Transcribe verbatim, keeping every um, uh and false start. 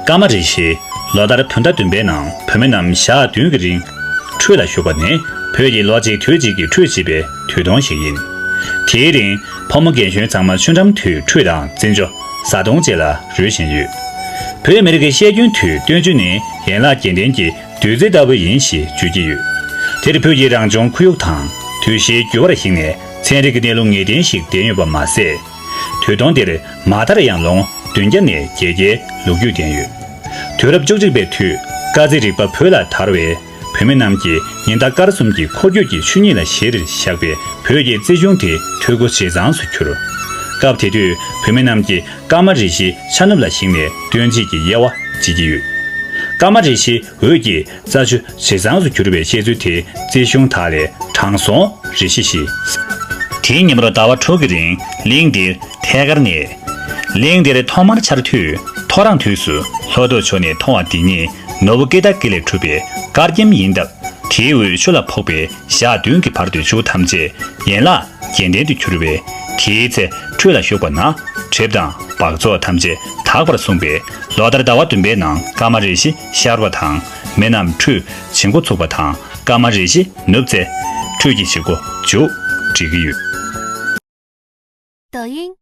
ཀརྨ་རེ་ཞིག་ལོ་ལྟར་བོད་ཟླ་བདུན་པའི་ནང་བོད་མི་རྣམས་ཞག་བདུན་གྱི་རིང་ཁྲུས་ལ་ཞུགས་པ་ནི་བོད་ཀྱི་ལོ་གཅིག་དུས་གཅིག་གི་ཁྲུས་བྱེད་པའི་དུས་སྟོན་ཞིག་ཡིན། དེའི་རིང་ཕོ་མོ་རྒན་གཞོན་ཚང་མ་ཆུ་འགྲམ་དུ་ཁྲུས་དང་བརྩི་འཇོ་བཟའ་བཏུང་བཅས་ལ་རོལ་བཞིན་ཡོད། བོད་མི་རིགས་ཀྱི་བཤད་རྒྱུན་དུ་སྟོན་རྒྱུན་ནི་ཡན་ལག་བརྒྱད་ལྡན་གྱི་བདུད་རྩི་ལྟ་བུ་ཡིན་ཞེས་བརྗོད་ཀྱི་ཡོད། དེར་བོད་ཀྱི་རང་བྱུང་ཁོར་ཡུག་དང་དུས་བཞིའི་འགྱུར་བར་གཞིགས་ནས་ཚན་རིག་གི་གནས་ལུགས་ངེས་གཏན་ཞིག་ལྡན་ཡོད་པ་མ་ཟད། དུས་སྟོན་འདིར་མ་མཐར་ཡང་ལོ་ངོ་བདུན་བརྒྱ་ནས་བརྒྱད་བརྒྱའི་ལོ་རྒྱུས་ལྡན་ཡོད། དུས་རབས་བཅུ་གཅིག་པའི་དུས་དཀར་རྩི་རིག་པ་བོད་ལ་དར་བས། བོད་མི་རྣམས་ཀྱིས་ཉི་ཟླ་སྐར་གསུམ་གྱི་འཁོར་རྒྱུག་གི་ཆོས་ཉིད་ལ་གཞིར་བཞག་པའི་བོད་ཀྱི་རྩིས་གཞུང་དེ་འཐུས་སྒོ་ཇེ་ཚང་དུ་གྱུར། སྐབས་དེ་དུས་བོད་མི་རྣམས་ཀྱིས་ཀརྨ་རེ་ཞིག་ཤར་ནུབ་ལ་བཞེངས་ནས་སྟོན་དཔྱིད་ཀྱི་དབྱེ་བ་འབྱེད་ཀྱི་ཡོད། ཀརྨ་རེ་ཞིག་འོད་ཀྱི་རྩྭ་ཆུ་ཇེ་བཟང་དུ་གྱུར་པའི་བཤད་ཚུལ་དེ་རྩིས་གཞུང་དག་ལས་དྲང་སྲོང་རེ་ཞིག་ཞེས། དེའི་ཉིན་མོར་ཟླ་བ་དྲུག་གི་རིང་གླིང་འདིར་ཐད་ཀར་གནས། གླིང་འདིར་ཐོག་མར་ཆར་དུས་ཐོ་རངས་དུས་སུ་ལྷོ་ཕྱོགས་ནས་མཐོང་བ་འདི་ཉིད་ནོར་བུ་ཀེ་ཏ་གི་ལས་གྲུབ་པའི་དཀར་སྐྱེམས་ཡིན་སྟབས། དེའི་འོད་ཆུ་ལ་ཕོག་པས་ཞག་བདུན་གྱི་བར་དུ་ཆུ་ཐམས་ཅད་ཡན་ལག་བརྒྱད་ལྡན་དུ་གྱུར་པས། དེའི་ཚེ་ཁྲུས་ལ་ཞུགས་པ་ན་གྲིབ་དང་འབག་བཙོག་ཐམས་ཅད་དག་པར་གསུངས་པས། ལོ་ལྟར་ཟླ་བ་བདུན་པའི་ནང་ཀརྨ་རེ་ཞིག་ཤར་བ་དང་། མི་རྣམས་ཁྲུས་བྱེད་འགོ་ཚུགས་པ་དང་། ཀརྨ་རེ་ཞིག་ནུབ་ཚེ་ཁྲུས་ཀྱི་བྱེད་སྒོ་མཇུག་སྒྲིལ་གྱི་ཡོད། 抖音